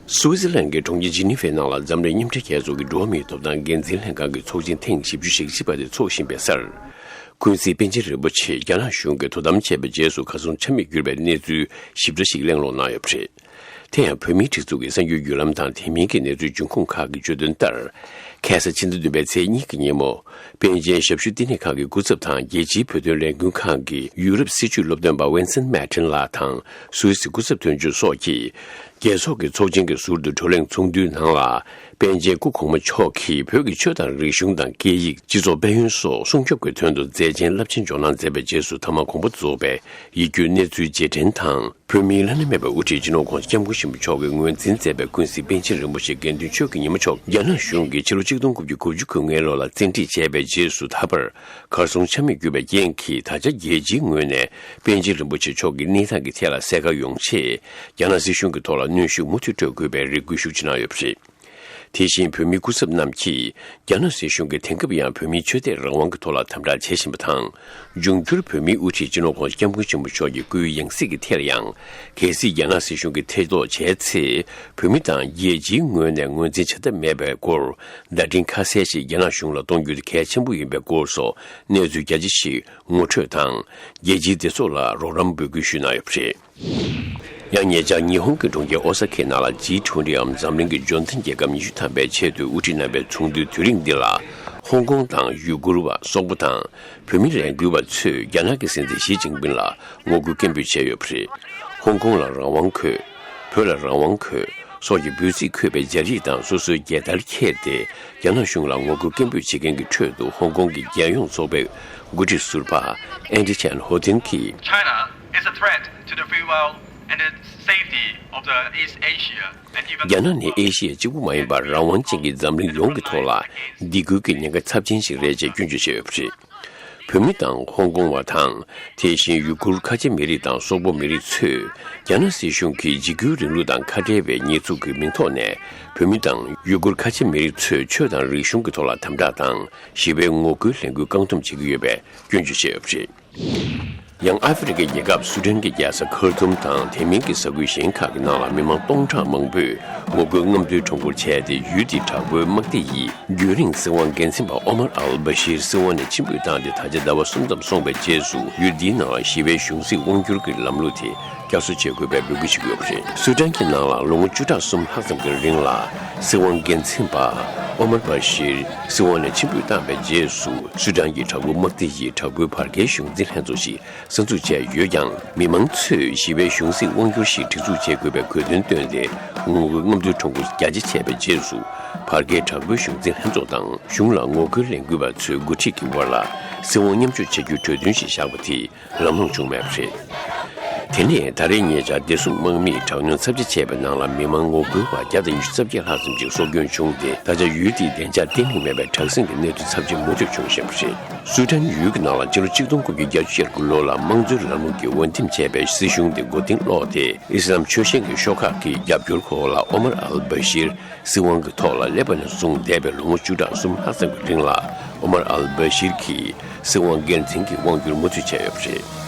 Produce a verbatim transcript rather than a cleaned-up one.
སུའུ་ཙི་ལན་གྱི་གྲོང་ཁྱེར་ཇི་ནི་ཝའི་ནང་ལ་འཛམ་གླིང་མཉམ་འབྲེལ་རྒྱལ་ཚོགས་ཀྱི་འགྲོ་བ་མིའི་ཐོབ་ཐང་འགན་འཛིན་ལྷན་ཁང་གི་ཚོགས་ཆེན་ཐེངས་བཞི་བཅུ་ཞེ་གཅིག་པ་དེ་འཚོགས་བཞིན་པའི་སར། ཀུན་གཟིགས་པཎ་ཆེན་རིན་པོ་ཆེས་རྒྱ་ནག་གཞུང་གིས་དོ་དམ་བྱས་པའི་རྗེས་སུ་གར་སོང་ཆ་མེད་གྱུར་པའི་གནས་ཚུལ་ཞིབ་ཕྲ་ཞིག་གླེང་སློང་གནང་ཡོད་པ་རེད། དེ་ཡང་བོད་མིའི་སྒྲིག་འཛུགས་ཀྱི་གསར་འགྱུར་བརྒྱུད་ལམ་དང་དེ་མིན་གྱི་གནས་ཚུལ་འབྱུང་ཁུངས་ཁག་གིས་བརྗོད་དོན་ལྟར། ཁ་ས་ཕྱི་ཟླ་བདུན་པའི་ཚེས་གཉིས་ཀྱི་ཉིན་མོ། པཎ་ཆེན་ཞབས་ཞུ་བསྟི་གནས་ཁང་གི་སྐུ་ཚབ་དང་རྒྱལ་སྤྱིའི་བོད་དོན་ལས་འགུལ་ཁང་གི་ཡུ་རོབ་སྲིད་བྱུས་སློབ་སྟོན་པ་ཝིན་སན་མེ་ཁྲིན་ལགས་དང་སུད་སི་སྐུ་ཚབ་དོན་གཅོད་སོགས་ཀྱིས། རྒྱལ་ཚོགས་ཀྱི་ཚོགས་ཆེན་གྱི་ཟུར་དུ་བགྲོ་གླེང་ཚོགས་འདུའི་ནང་ལ། པཎ་ཆེན་སྐུ་གོང་མ་མཆོག་གིས་བོད་ཀྱི་ཆོས་དང་རིག་གཞུང་དང་སྐད་ཡིག་སྤྱི་ཚོགས་དཔལ་ཡོན་སོགས་སྲུང་སྐྱོབ་ཀྱི་དོན་དུ་མཛད་ཆེན་རླབས་ཆེན་འཇོག་གནང་མཛད་པའི་རྗེས་སུ་ཐ་མ་དགོངས་པ་རྫོགས་པའི་ཡིད་སྐྱོའི་གནས་ཚུལ་རྗེས་དྲན་དང་། བོད་མིའི་བླ་ན་མེད་པའི་དབུ་ཁྲིད་སྤྱི་ནོར་༧གོང་ས་༧སྐྱབས་མགོན་ཆེན་པོ་མཆོག་གིས་ངོས་འཛིན་མཛད་པའི་ཀུན་གཟིགས་པཎ་ཆེན་རིན་པོ་ཆེ་དགེ་འདུན་ཆོས་ཀྱི་ཉི་མ་མཆོག་རྒྱ་ནག་གཞུང་གིས་ཕྱི་ལོ་ཆིག་སྟོང་དགུ་བརྒྱ་དགུ་བཅུ་གོ་ལྔའི་ལོ་ལ་བཙན་ཁྲིད་བྱས་པའི་རྗེས་སུ་ད་བར་གར་སོང་ཆ་མེད་གྱུར་པའི་རྐྱེན་གྱིས། ད་ཆ་རྒྱལ་སྤྱིའི་ངོས་ནས་པཎ་ཆེན་རིན་པོ་ཆེ་མཆོག་གི་གནས་སྟངས་ཀྱི་ཐད་ལ་གསལ་ཁ་ཡོང་ཆེད། རྒྱ་ནག་སྲིད་གཞུང་གི་ཐོག་ལ་གནོན་ཤུགས་མུ་མཐུད་སྤྲོད་དགོས་པའི་རེ་སྐུལ་ཤུགས་ཆེ་གནང་ཡོད་པ་རེད། དེ་བཞིན་བོད་མིའི་སྐུ་ཚབ་རྣམས་ཀྱིས། རྒྱ་ནག་སྲིད་གཞུང་གིས་དེང་སྐབས་ཡང་བོད་མིའི་ཆོས་དད་རང་དབང་གི་ཐོག་ལ་དམ་དྲག་བྱེད་བཞིན་པ་དང་། འབྱུང་འགྱུར་བོད་མིའི་དབུ་ཁྲིད་སྤྱི་ནོར་༧གོང་ས་༧སྐྱབས་མགོན་ཆེན་པོ་མཆོག་གི་སྐུའི་ཡང་སྲིད་ཀྱི་ཐད་ལ་ཡང་། གལ་སྲིད་རྒྱ་ནག་སྲིད་གཞུང་གིས་ཐེ་གཏོགས་བྱས་ཚེ། བོད་མི་དང་རྒྱལ་སྤྱིའི་ངོས་ནས་ངོས་འཛིན་བྱ་ཐབས་མེད་པའི་སྐོར། བརྡ་འཕྲིན་ཁ་གསལ་ཞིག་རྒྱ་ནག་གཞུང་ལ་གཏོང་རྒྱུ་དེ་གལ་ཆེན་པོ་ཡིན་པའི་སྐོར་སོགས་གནས་ཚུལ་རྒྱ་ཆེ་ཞིག་ངོ་སྤྲོད་དང་། རྒྱལ་སྤྱིའི་སྡེ་ཚོགས་ལ་རོགས་རམ་འབོད་སྐུལ་ཞུས་གནང་ཡོད་པ་རེད། ཡང་ཉེ་ཆར་ཉི་ཧོང་གི་གྲོང་ཁྱེར་ཨོ་ས་ཁའི་ནང་ལ་ཇི་ཊུ་ཝེན་ཊི་འམ་འཛམ་གླིང་གི་འབྱོར་ལྡན་རྒྱལ་ཁབ་ཉི་ཤུ་ཐམ་པའི་ཆེད་དུ་དབུ་ཁྲིད་གནང་བའི་ཚོགས་འདུའི་དུས་རིང་འདི་ལ། ཧོང་ཀོང་དང་ཡུ་གུར་བ་སོག་པོ་དང་། བོད་མི་ལས་འགུལ་བ་ཚོས་རྒྱ་ནག་གི་སྲིད་འཛིན་ཞི་ཅིན་ཕིང་ལ་ངོ་རྒོལ་སྐད་འབོད་བྱས་ཡོད་པ་རེད། ཧོང་ཀོང་ལ་རང་དབང་དགོས། བོད་ལ་རང་དབང་དགོས། སོགས་ཀྱི་འབོད་ཚིག་འཁོད་པའི་སྦྱར་ཡིག་དང་སོ་སོའི་རྒྱལ་དར་འཁྱེར་ཏེ། རྒྱ་ནག་གཞུང་ལ་ངོ་རྒོལ་སྐད་འབོད་བྱེད་མཁན་གྱི་ཁྲོད་དུ་ཧོང་ཀོང་གི་རྒྱལ་ཡོངས་ཚོགས་པའི་འགོ་ཁྲིད་ཟུར་པ་ཨན་ཌི་ཆན་ཧོ་ཐིན་གྱིས། China is a threat to the free world and the safety of the East Asia and even རྒྱ་ནག་ནི་ཨེ་ཤི་ཡ་གཅིག་པུ་མ་ཡིན་པར་རང་དབང་ཅན་གྱི་འཛམ་གླིང་ཡོངས་ཀྱི་ཐོག་ལ་སྡིགས་སྐུལ་གྱི་ཉེན་ཁ་ཚབས་ཆེན་ཞིག་རེད་ཅེས་སྐྱོན་བརྗོད་བྱས་ཡོད་པ་རེད། བོད་མི་དང་ཧོང་ཀོང་བ་དང་། དེ་བཞིན་ཡུ་གུར་ཁ་ཆེ་མི་རིགས་དང་སོག་པོ་མི་རིགས་ཚོས། རྒྱ་ནག་སྲིད་གཞུང་གིས་འཇིགས་སྐུལ་རིང་ལུགས་དང་ཁ་བྲལ་བའི་ཉེས་འཛུགས་ཀྱི་མིང་ཐོག་ནས། བོད་མི་དང་ཡུ་གུར་ཁ་ཆེ་མི་རིགས་ཚོའི་ཆོས་དང་རིག་གཞུང་གི་ཐོག་ལ་དམ་དྲག་དང་། ཞི་བའི་ངོ་རྒོལ་ལས་འགུལ་བཀག་སྡོམ་བྱེད་ཀྱི་ཡོད་པའི་སྐྱོན་བརྗོད་བྱས་ཡོད་པ་རེད། ཡང་ཨ་ཧྥེ་རི་ཁའི་རྒྱལ་ཁབ་སུ་ཌན་གྱི་རྒྱལ་ས་ཁར་ཐུམ་དང་དེ་མིན་གྱི་ས་ཁུལ་གཞན་ཁག་གི་ནང་ལ་མི་མང་སྟོང་ཕྲག་མང་པོས་ངོ་རྒོལ་རྔམ་སྟོན་ཁྲོམ་སྐོར་བྱས་ཏེ། ཡུལ་དེའི་དྲག་པོའི་དམག་སྡེ་ཡིས་རྒྱུན་རིང་སྲིད་དབང་འགན་འཛིན་པ་ཨོ་མར་ཨལ་བྷ་ཤིར་སྲིད་དབང་ནས་ཕྱིར་འབུད་བཏང་སྟེ། ད་ཆ་ཟླ་བ་གསུམ་ཙམ་སོང་བའི་རྗེས་སུ། ཡུལ་འདིའི་ནང་ལ་ཞི་བའི་གཞུང་སྲིད་དབང་སྒྱུར་གྱི་ལམ་ལུགས་དེ་བསྐྱར་གསོ་བྱེད་དགོས་པའི་འབོད་སྐུལ་བྱེད་ཀྱི་ཡོད་པ་རེད། སུ་ཌན་གྱི་ནང་ལ་ལོ་ངོ་བཅུ་ཕྲག་གསུམ་ལྷག་ཙམ་གྱི་རིང་ལ། སྲིད་དབང་འགན་འཛིན་པ་ཨོ་མར་བྷ་ཤིར་སྲིད་དབང་ནས་ཕྱིར་འབུད་བཏང་བའི་རྗེས་སུ། སུ་ཌན་གྱི་དྲག་པོའི་དམག་སྡེ་ཡིས་དྲག་པོའི་བར་བརྒལ་གཞུང་འཛིན་ལྷན་ཚོགས་ཤིག་གསར་འཛུགས་བྱས་ཡོད་ཀྱང་། མི་མང་ཚོས་ཞི་བའི་གཞུང་སྲིད་དབང་སྒྱུར་ཞིག་སྒྲིག་འཛུགས་བྱེད་དགོས་པའི་དགོས་འདུན་བཏོན་ཏེ། ངོ་རྒོལ་རྔམ་སྟོན་ཁྲོམ་སྐོར་རྒྱ་ཆེ་བྱས་པའི་རྗེས་སུ། བར་བརྒལ་དྲག་པོའི་གཞུང་འཛིན་ལྷན་ཚོགས་དང་གཞུང་ལ་ངོ་རྒོལ་ལས་འགུལ་བ་ཚོའི་འགོ་ཁྲིད་ཀྱི་དབར་ལ་སྲིད་དབང་མཉམ་སྤྱོད་བྱ་རྒྱུའི་གྲོས་མཐུན་ཞིག་བཞག་པ་དེས་ལམ་ལྷོང་བྱུང་མེད་པ་རེད། དེ་ནས་ད་རེས་ཉེ་ཆར་བདེ་སྲུང་དམག་མིས་དྲག་གནོན་ཚབས་ཆེ་བྱས་པའི་ནང་ལ། མི་མང་ངོ་རྒོལ་བ་བརྒྱ་དང་ཉི་ཤུ་རྩ་བརྒྱད་ལྷག་ཙམ་ཞིག་སྲོག་སྐྱོན་བྱུང་སྟེ། ད་ཆ་ཡུལ་དེའི་བདེ་འཇགས་བརྟན་ལྷིང་མེད་པའི་དྲག་ཟིང་གི་གནས་ཚུལ་ཚབས་ཆེན་མུ་མཐུད་བྱུང་བཞིན་པ་རེད། སུ་ཌན་ཡུལ་གྱི་ནང་ལ་ཕྱི་ལོ་ཆིག་སྟོང་དགུ་བརྒྱ་བརྒྱད་ཅུ་གྱ་དགུ་ལོ་ལ་དམངས་གཙོའི་ལམ་ལུགས་ཀྱིས་འོས་འདེམས་བྱས་པའི་སྲིད་གཞུང་དེ་མགོ་རྟིང་སློག་སྟེ། ཨི་སི་ལམ་ཆོས་ཞེན་གྱི་ཤོག་ཁག་གི་རྒྱབ་སྐྱོར་འོག་ལ་ཨོ་མར་ཨལ་བྷ་ཤིར་སྲིད་དབང་གི་ཐོག་ལ་སླེབས་པ་ནས་བཟུང་འདས་པའི་ལོ་ངོ་བཅུ་ཕྲག་གསུམ་ལྷག་ཙམ་གྱི་རིང་ལ། ཨོ་མར་ཨལ་བྷ་ཤིར་གྱིས་སྲིད་དབང་སྒེར་འཛིན་གྱི་དབང་སྒྱུར་མུ་མཐུད་བྱས་ཡོད་པ་རེད།